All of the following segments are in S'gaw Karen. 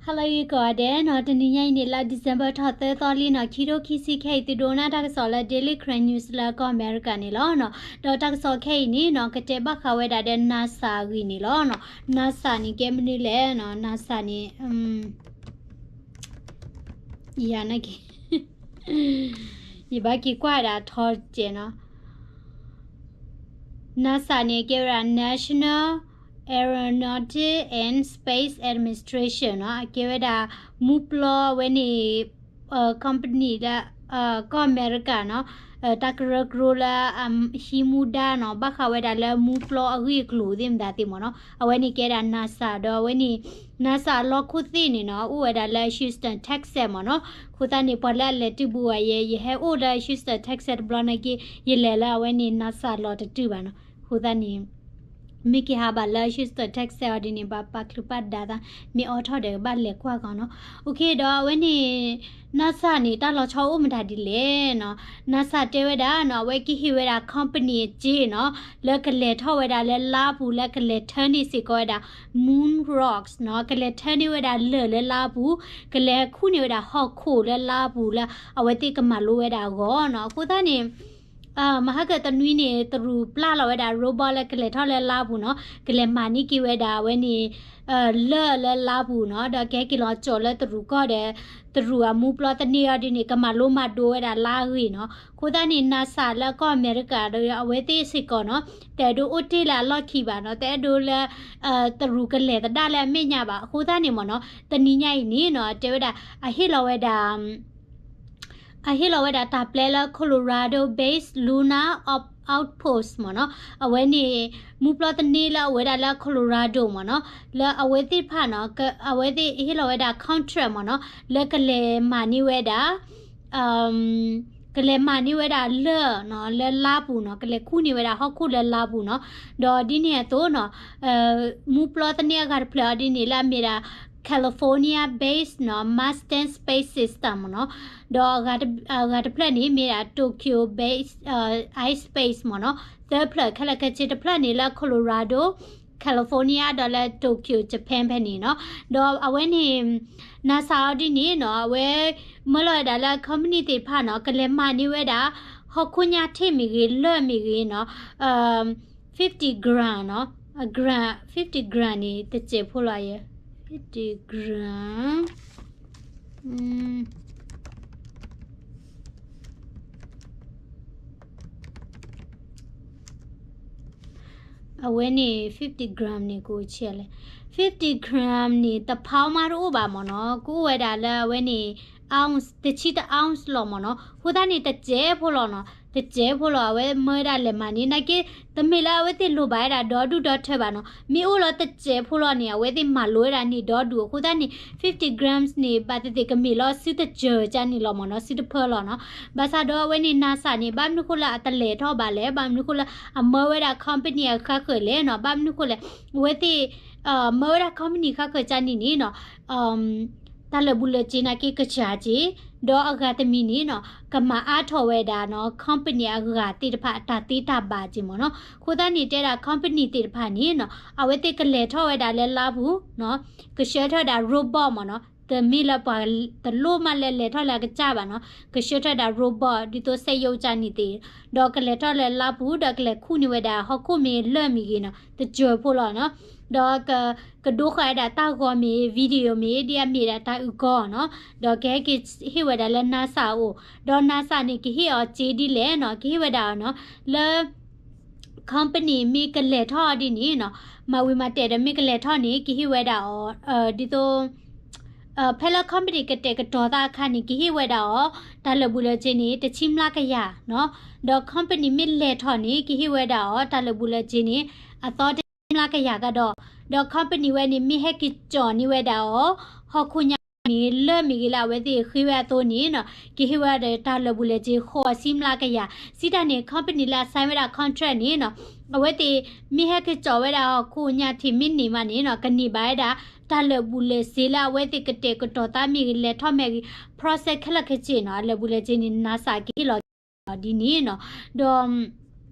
Hello ဂ့ၤကိးဂၤဒဲးနီၤ, တနံၤညါအံၤန့ၣ် လါ December ထီၣ်သၢသီလံနီၤ, ခံထိခံဆံခဲအံၤ သုဒိကနၣ်တၢ်ကစီၣ်လၢ Daily Karen News လၢကီၢ်အမဲရကၤန့ၣ်လီၤနီၤ. ဒီးတၢ်ကစီၣ်ခဲအံၤန့ၣ်နီၤ ကတဲဘၣ်ဃးဝဲဒၣ်ဒီး NASA အဂ့ၢ်န့ၣ်လီၤနီၤ. NASA န့ၣ်ကဲမနုၤလဲၣ်နီၤ, NASA န့ၣ် ယၤနာ်က့ၤ ယဘၣ်က့ၤကွၢ်ဒၣ်ထီကဲးနီၤ. NASA န့ၣ် ကဲဝဲဒၣ် National Aeronautics and Space Administration နီၤ, အကဲဝဲဒၣ် မူပျီဝဲန့ၣ် company လၢ ကီၢ်အမဲရကၤနီၤ, တၢ်ကရၢကရိလၢ ဟံးမူဒါနီၤ, ဘၣ်ဃးဝဲဒၣ်လၢမူပျီအဂ့ၢ်အကျိၤသ့ၣ်မတၤသ့ၣ်မ့ၢ်နီၤ. အဝဲန့ၣ်ကဲဒၣ် NASA ဒီးအဝဲန့ၣ် NASA အလီၢ်ခိၣ်သ့ၣ်န့ၣ်နီၤ အိၣ်ဝဲဒၣ်လၢ Houston Texas မ့ၢ်နီၤ. အဃိသတးန့ၣ် ပှၤလၢအလဲၤတုၤဘူးဝဲယဲ ယဟဲအိၣ်လၢ Houston Texas တဘျီနာ်က့ ယလဲၤလၢအဝဲန့ၣ် NASA လီၢ်တတုၤဘၣ်နီၤ. အဃိသတးန့ၣ် မ့ၢ်က့ၤဟးဘၣ်လၢ Houston Texas အီၤဒ်န့ၣ် ဘၣ်ပာ်ချုးပာ်ဒါသး, မ့ၢ်အိးထီၣ်ဒီးကဘၣ်လဲၤကွၢ်ကီးနီၤ. အိၣ်ခ့ဒီးအဝဲန့ၣ် NASA န့ၣ် တၢ်လီၤဆီအိၣ်မတၤဒ်လဲၣ်နီၤ. NASA တဲဝဲဒၣ်နီၤ အဝဲကဟ့ၣ်ဝဲဒၣ် company အစ့နီၤ လၢကလဲၤထီၣ်ဝဲဒၣ်လၢလါပူၤ လၢကလဲၤထၢန့ၢ်စ့ၢ်ကီးဝဲဒၣ် moon rocks နီၤ, ကလဲၤထၢန့ၢ်ဝဲဒၣ်လၢၢ်လၢလါပူၤ, ကလဲၤခူၣ်န့ၢ်ဝဲဒၣ်ဟီၣ်ခိၣ်လၢလါပူၤလၢ အဝဲသ့ၣ်ကမၤလိဝဲဒၣ်အဂီၢ်နီၤ. အဃိသတးန့ၣ် မဟါကတနွံန့ၣ် တရူးပျၢ်လီၤဝဲဒၣ် robot လၢကလဲၤထီၣ်လၢလါပူၤနီၤ, ကလဲၤမၤန့ၢ်က့ၤဝဲဒၣ်အဝဲန့ၣ် လၢၢ်လၢလါပူၤနီၤ, ဒီးကဟဲက့ၤလီၤကၠီၣ်လၢတရူးကီၢ်ဒီး တရူးအမူပျီသန့အီၤဒ်န့ၣ် ကမၤလိမၤဒိးဝဲဒၣ်လါအဂ့ၢ်နီၤ. အဃိသတးန့ၣ် NASA လၢကီၢ်အမဲရကၤဒီး အဝဲသ့ၣ်စ့ၢ်ကီးနီၤ တအဲၣ်ဒိးအိၣ်တ့ၢ်လၢအလီၢ်ခံဘၣ်နီၤ, တအဲၣ်ဒိးလၢ တရူးကလဲၤသဒၣ်လၢအမဲာ်ညါဘၣ်. အဃိသတးန့ၣ်မ့ၢ်နီၤ တနံၤညါအံၤန့ၣ်နီၤ တဲဝဲဒၣ် အဟ့ၣ်လီၤဝဲဒၣ် အဟ့ၣ်လီၤဝဲဒၣ်တၢ်ပျဲလၢ Colorado-based Lunar Outpost မ့ၢ်နီၤ, အဝဲန့ၣ် မူပျီသန့လၢအအိၣ်ဝဲဒၣ်လၢ Colorado မ့ၢ်နီၤ, လၢအဝဲသ့ၣ်တဖၣ်နီၤ အဝဲသ့ၣ်ဟ့ၣ်လီၤဝဲဒၣ် contract မ့ၢ်နီၤ လၢကလဲၤမၤန့ၢ်ဝဲဒၣ် ကလဲၤမၤန့ၢ်ဝဲဒၣ်လၢၢ်နီၤ လၢလါပူၤနီၤ, ကလဲၤခူၣ်န့ၢ်ဝဲဒၣ်ဟီၣ်ခိၣ်လၢလါပူၤနီၤ. ဒီးဒ်န့ၣ်အသိးနီၤ မူပျီသန့အဂၤတဖျၢၣ်အီၤဒ်န့ၣ် လၢအမ့ၢ်ဒၣ် California-based နီၤ Masten Space System မ့ၢ်နီၤ, ဒီးအဂၤတဖျၢၣ်န့ၣ် မ့ၢ်ဒၣ် Tokyo-based iSpace မ့ၢ်နီၤ, သၢဖျၢၣ်ခဲလၢာ်ခဲဆ့ တဖျၢၣ်န့ၣ်လၢ Colorado, California ဒီးလၢ Tokyo Japan ဖဲန့ၣ်နီၤ. ဒီးအဝဲန့ၣ် NASA အီၤဒ်န့ၣ်နီၤ အဝဲ မၢလီၤဝဲဒၣ်လၢ company သ့ၣ်တဖၣ်နီၤ ကလဲၤမၤန့ၢ်ဝဲဒၣ် ဟီၣ်ခိၣ်ညၣ်ထ့ၣ်မ့ၢ်ဂ့ၤ လၢၢ်မ့ၢ်ဂ့ၤနီၤ fifty gram နီၤ, gram, fifty gram န့ၣ် တစဲးဖိလီၤယဲ, fifty gram အဝဲန့ၣ် fifty gram န့ၣ် ကအိၣ်ဆံးလဲၣ်, fifty gram န့ၣ် တ pound မးတအိၣ်ဘၣ်မ့ၢ်နီၤ, ကအိၣ်ဝဲဒၣ်လၢအဝဲန့ၣ် ounce တဆံတ ounce လီၤမ့ၢ်နီၤ. အဃိသတးန့ၣ် တစဲးဖိလီၤနီၤ, တစဲးဖိလီၤ အဝဲမၢဝဲဒၣ်လဲၤမၤန့ၢ် နာ်က့ တမ့ၢ်လၢအဝဲသ့ၣ်လိၣ်ဘၣ်ဝဲဒၣ်ဒီဒူၣ်ဒီထၢဘၣ်နီၤ, မ့ၢ်အိၣ်လီၤတစဲးဖိလီၤန့ၣ် အဝဲသ့ၣ်မၤလိဝဲဒၣ်န့ၢ်ဒီဒူၣ်. အဃိသတးန့ၣ် fifty grams န့ၣ် ဘၣ်သ့ၣ်သ့ၣ်ကမ့ၢ်လီၤစုတစၢၤကၢ်န့ၣ်လီၤမ့ၢ်နီၤ, စုတဖၢလီၤနီၤ. ဘၣ်ဆၣ်ဒီးအဝဲန့ၣ် NASA န့ၣ် ဘၣ်မနုၤဃိလၢအတလဲၤထီၣ်ဘၣ်လဲၣ်, ဘၣ်မနုၤဃိလၢအမၢဝဲဒၣ် company အဃါဃၢၤလဲၣ်နီၤ, ဘၣ်မနုၤဃိလဲၣ်, အဝဲသ့ၣ် မၢဝဲဒၣ် company ဃါဃၢၤကၢ်န့ၣ်န့ၣ်နီၤ တၢ်လၢာ်ဘူၣ်လၢာ်စ့ၤနာ်က့ကစှၤက့ၤ, ဒီးအဂၤတမံၤန့ၣ်နီၤ ကမၤအါထီၣ်ဝဲဒၣ်နီၤ company အဂၤသ့ၣ်တဖၣ်အတၢ်သ့တၢ်ဘၣ်က့ၤမ့ၢ်နီၤ. အဃိသတးန့ၣ် တဲဒၣ် company သ့ၣ်တဖၣ်န့ၣ်နီၤ အဝဲသ့ၣ်ကလဲၤထီၣ်ဝဲဒၣ်လၢလါပူၤနီၤ, ကဆှၢထီၣ်ဝဲဒၣ် robot မ့ၢ်နီၤ, တမ့ၢ်လၢပှၤတလိၣ်မးလၢလဲၤထီၣ်လၢအကစၢ်ဘၣ်နီၤ, ကဆှၢထီၣ်ဝဲဒၣ် robot ဒ်သိးစက်ရုပ်ကၢ်န့ၣ်သ့ၣ်, ဒီးကလဲၤထီၣ်လၢလါပူၤ ဒီးကလဲၤခူၣ်န့ၢ်ဝဲဒၣ်ဟီၣ်ခိၣ်မ့ၢ်လၢၢ်မ့ၢ်ဂ့ၤနီၤ တစၢၤဖိလီၤနီၤ. ဒီးက ကဒိဃာ်ဝဲဒၣ်တၢ်ဂီၤမ့ၢ် video မ့ၢ် ဒ်အမ့ၢ်ဒၣ်တၢ်အုၣ်ကီၤနီၤ, ဒီးကဟဲက့ၤဟ့ၣ်ဝဲဒၣ်လၢ NASA အအိၣ်, ဒီး NASA န့ၣ် ကဟ့ၣ်အီၤစ့ဒ်လဲၣ်နီၤ, ကဟ့ၣ်ဝဲဒၣ်အီၤနီၤ လၢ company မ့ၢ်ကလဲၤထီၣ်အီၤဒ်န့ၣ်နီၤ, မၤဝံၤမၤတဲာ်ဒီးမ့ၢ်ကလဲၤထီၣ်န့ၣ် ကဟ့ၣ်ဝဲဒၣ်အီၤ ဒ်သိး ဖဲလၢ company ကတဲာ်ကတီၤသးအခါန့ၣ် ကဟ့ၣ်ဝဲဒၣ်အီၤ တၢ်လၢာ်ဘူၣ်လၢာ်စ့ၤန့ၣ် တဆံမျးကယၤနီၤ, ဒီး company မ့ၢ်လဲၤထီၣ်န့ၣ် ကဟ့ၣ်ဝဲဒၣ်အီၤ တၢ်လၢာ်ဘူၣ်လၢာ်စ့ၤန့ၣ် အသီတဆံမျးကယၤကဒီး, ဒီး company ဝဲန့ၣ် မ့ၢ်ဟဲက့ၤကၠီၣ်န့ၢ်ဝဲဒၣ်အီၤ ဟီၣ်ခိၣ်ညါမ့ၢ်ဂ့ၤ လၢၢ်မ့ၢ်ဂ့ၤလၢအဝဲသ့ၣ်ဃ့ဝဲအသိးန့ၣ်နီၤ, ကဟ့ၣ်ဝဲဒၣ်တၢ်လၢာ်ဘူၣ်လၢာ်စ့ၤ ဃိးဆံမျးကယၤ, စံးတၢ်န့ၣ် company လၢအ sign ဝဲဒၣ် contract န့ၣ်နီၤ, အဝဲသ့ၣ်မ့ၢ်ဟဲက့ၤကၠီၣ်ဝဲဒၣ်ဟီၣ်ခိၣ်ညါထံးမ့ၢ်န့ၢ်မးန့ၣ်နီၤ, ကန့ၢ်ဘၣ်ဝဲဒၣ် တၢ်လၢာ်ဘူၣ်လၢာ်စ့ၤလၢအဝဲသ့ၣ်ကတဲာ်ကတီၤသးမ့ၢ်ဂ့ၤ လဲၤထီၣ်မ့ၢ်ဂ့ၤ process ခဲလၢာ်ခဲဆ့နီၤ, အလၢာ်ဘူၣ်လၢာ်စ့ၤန့ၣ် NASA ကဟ့ၣ်လီၤဒ်န့ၣ်နီၤ, ဒီး ဒီး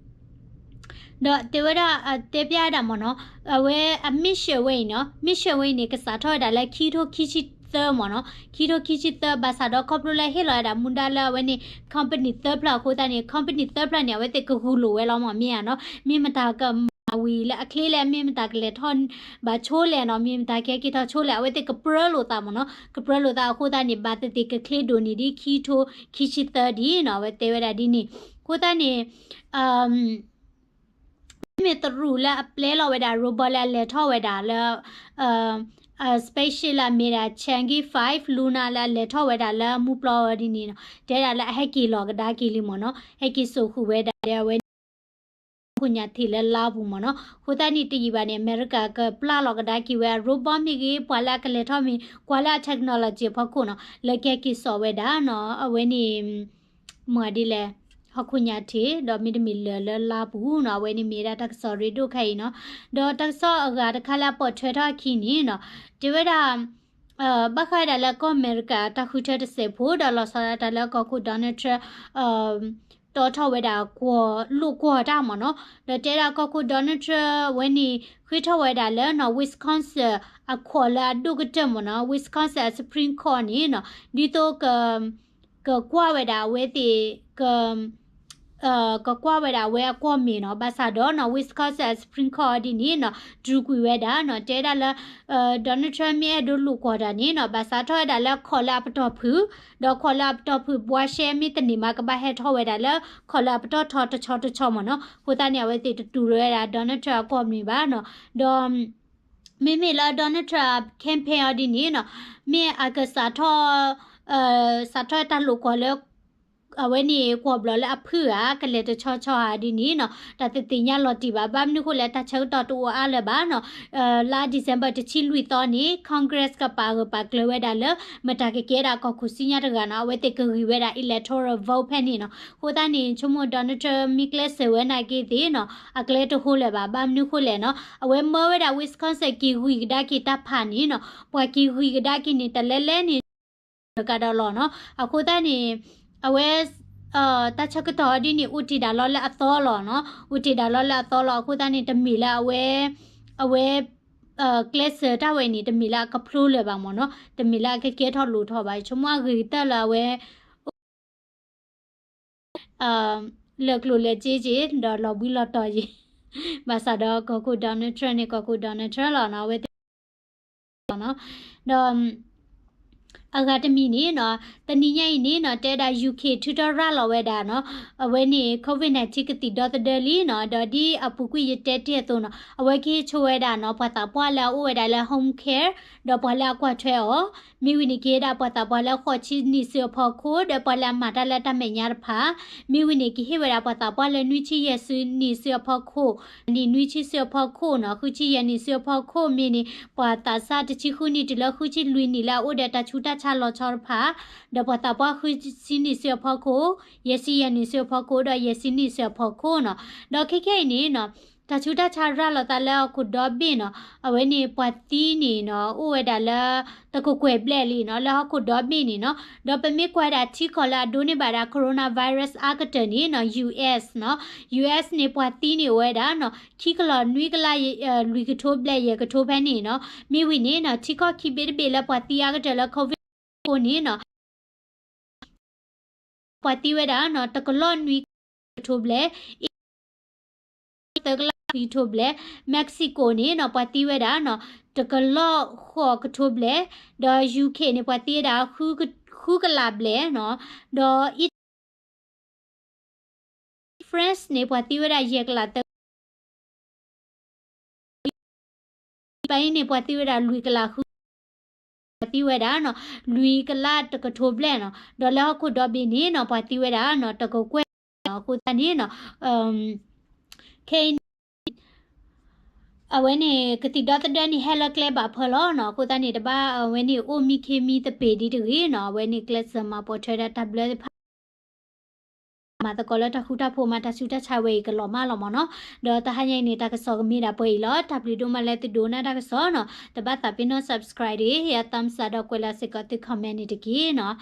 တဲဝဲဒၣ် တဲပျၢ်ဝဲဒၣ်မ့ၢ်နီၤ, အဝဲအ mission ဝဲအံၤနီၤ, mission ဝဲအံၤန့ၣ် ကစးထီၣ်ဝဲဒၣ်လၢခံထိခံဆံ ခံကထိခံဆံသၢမ့ၢ်နီၤ, ခံကထိခံဆံသၢ ဘၣ်ဆၣ်ဒီးခီဖျိလၢဟ့ၣ်လီၤဝဲဒၣ်မူဒါလၢအဝဲန့ၣ် company သၢဖျၢၣ်အဃိသတးန့ၣ် company သၢဖျၢၣ်န့ၣ် အဝဲသ့ၣ်ကဂုာ်လိာ်ဝဲလီၤမ့ၢ်ဧါနီၤ, မ့ၢ်မတၤကမၤဝံၤလၢအချ့လဲၣ်, မ့ၢ်မတၤကလဲၤထီၣ်ဘၣ်ဆိလဲၣ်နီၤ, မ့ၢ်မတၤကဟဲက့ၤထီၣ်ဆိလဲၣ်, အဝဲသ့ၣ်ကပြၢလိာ်သးမ့ၢ်နီၤ, ကပြၢလိာ်သးအဃိသတးန့ၣ် ဘၣ်သ့ၣ်သ့ၣ်ကချ့ဒိၣ်န့ၢ်ဒ်ခံကထိခံဆံသၢဒ်နီၤ, အဝဲတဲဝဲဒၣ်ဒ်န့ၣ်, အဃိသတးန့ၣ် မ့မ့ၢ်တရူးလၢအပျဲလီၤဝဲဒၣ် robot လၢအလဲၤထီၣ်ဝဲဒၣ်လၢ spaceship လၢအမ့ၢ်ဒၣ် Chang'e five Luna လၢအလဲၤထီၣ်ဝဲဒၣ်လၢမူပျီဒ်န့ၣ်နီၤ, တဲဒၣ်လၢအဟဲက့ၤလီၤကဒါက့ၤလံမ့ၢ်နီၤ, ဟဲက့ၤစိာ်ဃုာ်ဝဲဒၣ်လၢအဝဲန့ၣ် ဟီၣ်ခိၣ်ညါထံးလၢလါပူၤမ့ၢ်နီၤ, အဃိသတးန့ၣ်တယံာ်ဘၣ်န့ၣ် အမဲရကၤကပျၢ်လီၤကဒါက့ၤဝဲအ robot မ့ၢ်ဂ့ၤ ပှၤလၢအကလဲၤထီၣ်မ့ၢ် ကွၢ်လၢအ technology အဖီခိၣ်နီၤ, လၢကဟဲက့ၤစိာ်ဝဲဒၣ်နီၤ, အဝဲန့ၣ် မ့ၢ်ဒ်လဲၣ်, ဟီၣ်ခိၣ်ညါထံး ဒီးမ့တမ့ၢ်လၢာ်လၢလါပူၤနီၤ, အဝဲန့ၣ်မ့ၢ်ဒၣ်တၢ်ကစီၣ်ရ့ဒိၣ်ခါအံၤနီၤ, ဒီးတၢ်ကစီၣ်အဂၤတခါလၢအပိာ်ထွဲထီၣ်အခံန့ၣ်နီၤ, တဲဝဲဒၣ် ဘၣ်ဃးဝဲဒၣ်လၢကီၢ်အမဲရကၤတၢ်ဃုထၢတစဲးဖိ ဒီးလီၤဆီဒၣ်တၢ်လၢကီၢ်ခိၣ် Donald Trump တီထီၣ်ဝဲဒၣ်ကွီၢ်လိာ်ကွီၢ်တၢ်မ့ၢ်နီၤ, ဒီးတဲဒၣ်ကီၢ်ခိၣ် Donald Trump ဝဲန့ၣ် ဃ့ထီၣ်ဝဲဒၣ်လၢနီၤ Wisconsin အခိၣ်လၢအဒိၣ်ကတၢၢ်မ့ၢ်နီၤ, Wisconsin အ Supreme Court န့ၣ်နီၤ, ဒ်သိးက ကကွၢ်ဝဲဒၣ်အဝဲသ့ၣ် က ကကွၢ်ဝဲဒၣ်အဝဲအကွီၢ်မ့ၢ်နီၤ, ဘၣ်ဆၣ်ဒီးနီၤ Wisconsin အ Supreme Court ဒ်န့ၣ်နီၤ တြူးကွံာ်ဝဲဒၣ်နီၤ, တဲဒၣ်လၢ Donald Trump မ့ၢ်အဲၣ်ဒိးလိာ်ကွီၢ်တၢ်န့ၣ်နီၤ ဘၣ်ဆၣ်ထီၣ်ဝဲဒၣ်လၢခိၣ်လၢအပတီၢ်ဖုၣ်, ဒီးခိၣ်လၢအပတီၢ်ဖုၣ်ဘှါရှဲမ့ၢ်တန့ၢ်မး ကဘၣ်ဟဲထီၣ်ဝဲဒၣ်လၢခိၣ်လၢအပတီၢ်ထီတဆီတဆီမ့ၢ်နီၤ, အဃိသတးန့ၣ် အဝဲသ့ၣ်တတူၢ်လိာ်ဝဲဒၣ် Donald Trump အကွီၢ်မ့ၢ်ဘၣ်နီၤ, ဒီး မ့မ့ၢ်လၢ Donald Trump campaign အီၤဒ်န့ၣ်နီၤ, မ့ၢ်အကစးထီၣ် စးထီၣ်တၢ်လိာ်ကွီၢ်လၢ အဝဲန့ၣ်ကွီၢ်ဘျီၣ်လၢအဖုၣ်ဧါ ကလဲၤတဆီဆီဧါဒ်န့ၣ်နီၤ, တၢ်တသ့ၣ်ညါလီၤတံၢ်ဘၣ်, ဘၣ်မနုၤဃိလဲၣ် တၢ်ဆၢကတီၢ်တအိၣ်အါလၢၤဘၣ်နီၤ, လါ December တဆံလွံၢ်သီန့ၣ် Congress ကပာ်ဂၢၢ်ပာ်ကျၢၤဝဲဒၣ်လၢ မတၤကကဲဒၣ်ကီၢ်ခိၣ်စံညါတဂၤနီၤ, အဝဲသ့ၣ်ကဂံၢ်ဝဲဒၣ် electoral vote ဖဲန့ၣ်နီၤ, အဃိသတးန့ၣ် ဆိကမိၣ် Donald Trump မ့ၢ်ကျဲးစၢးဝဲနာ်က့သ့ၣ်နီၤ အကျဲတဟိလၢၤဘၣ်, ဘၣ်မနုၤဃိလဲၣ်နီၤ, အဝဲမၢဝဲဒၣ် Wisconsin က့ၤဂံၢ်ကဒါက့ၤတၢ်ဖးန့ၣ်နီၤ, ပှၤက့ၤဂံၢ်ကဒါက့ၤန့ၣ် တလဲလဲန့ၣ် ကဒီးလီၤနီၤ, အဃိသတးန့ၣ် အဝဲ တၢ်ဆၢကတီၢ်ဒ်န့ၣ် အိၣ်တ့ၢ်ဒၣ်လီၤလၢအသီလီၤနီၤ, အိၣ်တ့ၢ်ဒၣ်လီၤလၢအသီလီၤ, အဃိသတးန့ၣ် တမ့ၢ်လၢအဝဲ အဝဲ ကျဲးစၢးတၢ်ဝဲန့ၣ် တမ့ၢ်လၢအကဖျိလၢၤဘၣ်မ့ၢ်နီၤ, တမ့ၢ်လၢအကကဲထီၣ်လိၣ်ထီၣ်ဘၣ်, ဆိကမိၣ်အဂ့ၤကတၢၢ်လၢအဝဲ လၢာ်ကျိၤလၢာ်စ့က့ၤ ဒီးလီၤဘှံးလီၤတီၤက့ၤ, ဘၣ်ဆၣ်ဒီးကီၢ်ခိၣ် Donald Trump န့ၣ် ကီၢ်ခိၣ် Donald Trump လီၤနီၤ, အဝဲသ့ၣ် ဒီး အဂၤတမံၤန့ၣ်နီၤ, တနံၤညါအံၤန့ၣ်နီၤ တဲဒၣ် UK ထုးထီၣ်ရၤလီၤဝဲဒၣ်နီၤ, အဝဲန့ၣ် COVID nineteen ကသံၣ်ဒီသဒၢလံနီၤ, ဒီးဒ်အပူၤကွံာ်ယတဲတ့ၢ်အသိးနီၤ, အဝဲကဟ့ၣ်ဆိဝဲဒၣ်နီၤ ပှၤသးပှၢ်လၢအအိၣ်ဝဲဒၣ်လၢ home care ဒီးပှၤလၢအကွၢ်ထွဲအီၤ, မ့ၢ်ဝံၤန့ၣ် ကဟ့ၣ်ဒၣ်ပှၤသးပှၢ်လၢဃိးဆံနံၣ်စုအဖီခိၣ် ဒီးပှၤလၢအမၤတၢ်လၢတၢ်မဲာ်ညါတဖၣ်, မ့ၢ်ဝံၤန့ၣ် ကဟ့ၣ်ဝဲဒၣ်ပှၤသးပှၢ်လၢနွံဆံယဲၢ်စုနံၣ်စုအဖီခိၣ် နံၣ်နွံဆံစုအဖီခိၣ်နီၤ, ဃုဆံယဲၢ်နံၣ်စုအဖီခိၣ်မ့ၢ်န့ၣ် ပှၤသးစၢ်တဆံဃုနံၣ်တုၤလၢဃုဆံလွံၢ်နံၣ်လၢအအိၣ်ဒီးတၢ်ဆူးတၢ်ဆါလီၤဆီတဖၣ်, ဒီးပှၤသးပှၢ်ဃုဆံနံၣ်စုအဖီခိၣ်, ယဲၢ်ဆံယဲၢ်နံၣ်စုအဖီခိၣ် ဒီးယဲၢ်ဆံနံၣ်စုအဖီခိၣ်နီၤ, ဒီးခဲခဲအံၤန့ၣ်နီၤ, တၢ်ဆူးတၢ်ဆါရၤလီၤသးလၢဟီၣ်ခိၣ်ဒီဘ့ၣ်နီၤ, အဝဲန့ၣ်ပှၤသံန့ၣ်နီၤ အိၣ်ဝဲဒၣ်လၢ တကကွဲၢ်ဘျဲၣ်လံနီၤ လၢဟီၣ်ခိၣ်ဒီဘ့ၣ်န့ၣ်နီၤ, ဒီးပမ့ၢ်ကွၢ်ဒၣ်ထံကီၢ်လၢအဒိးန့ၢ်ဘၣ်ဒၣ် coronavirus အါကတၢၢ်န့ၣ်နီၤ US နီၤ, US န့ၣ်ပှၤသံန့ၣ်အိၣ်ဝဲဒၣ်နီၤ ခံကလီၢ်နွံကလး လွံၢ်ကထိဘျဲၣ်ယဲၢ်ကထိဖဲန့ၣ်နီၤ, မ့ၢ်ဝံၤန့ၣ်နီၤ ထံကီၢ်ခံဘ့ၣ်တဘ့ၣ်လၢပှၤသံအါကတၢၢ်လၢ COVID န့ၣ်နီၤ ပှၤသံဝဲဒၣ်နီၤ တကလီၢ်နွံကထိဘျဲၣ်, သၢကလးခွံကထိဘျဲၣ်, Mexico န့ၣ်နီၤ ပှၤသံဝဲဒၣ်နီၤ တကလီၢ်ဃိးကထိဘျဲၣ်, ဒီး UK န့ၣ် ပှၤသံဝဲဒၣ် ဃုကလးဘျဲၣ်နီၤ, ဒီး France န့ၣ် ပှၤသံဝဲဒၣ်ယဲၢ်ကလးသၢ ပှၤအံၤန့ၣ် ပှၤသံဝဲဒၣ်လွံၢ်ကလးဃု, ပှၤသံဝဲဒၣ်နီၤ လွံၢ်ကလးတကထိဘျဲၣ်နီၤ, ဒီးလၢဟီၣ်ခိၣ်ဒီဘ့ၣ်န့ၣ်နီၤ ပှၤသံဝဲဒၣ်နီၤ တကကွဲၢ်နီၤ, အဃိသတးန့ၣ်နီၤ ခဲအံၤန့ၣ် အဝဲန့ၣ် ကသံၣ်ဒီသဒၢန့ၣ် ဟဲလၢကျဲဘၣ်ဖၢလီၤနီၤ, အဃိသတးန့ၣ် တဘၣ်အဝဲန့ၣ် အိၣ်မံခ့မံသပ့ၤဒ်တဂ့ၤနီၤ, အဝဲန့ၣ်ကျဲးစၢးမၤပိာ်ထွဲဒၣ်တၢ်ဘျၢသ့ၣ်တဖၣ် မၤသကိးလၢတၢ်ဃူတၢ်ဖိးမး တၢ်ဆူးတၢ်ဆါဝဲအံၤကလီၤမၢ်လီၤမ့ၢ်နီၤ, ဒီးတဟါညါအံၤန့ၣ် တၢ်ကစီၣ်ကမ့ၢ်ဒၣ်ပှဲၤအံၤလီၤ, တၢ်ဘျုးဒိၣ်မးလၢသုဒိကနၣ်တၢ်ကစီၣ်နီၤ, တဘၣ်သးပ့ၤနီၣ် subscribe တဂ့ၤ, ယ thumbs up ဒီးကွဲးလီၤစ့ၢ်ကီးသု comment န့ၣ်တက့ၢ်နီၤ.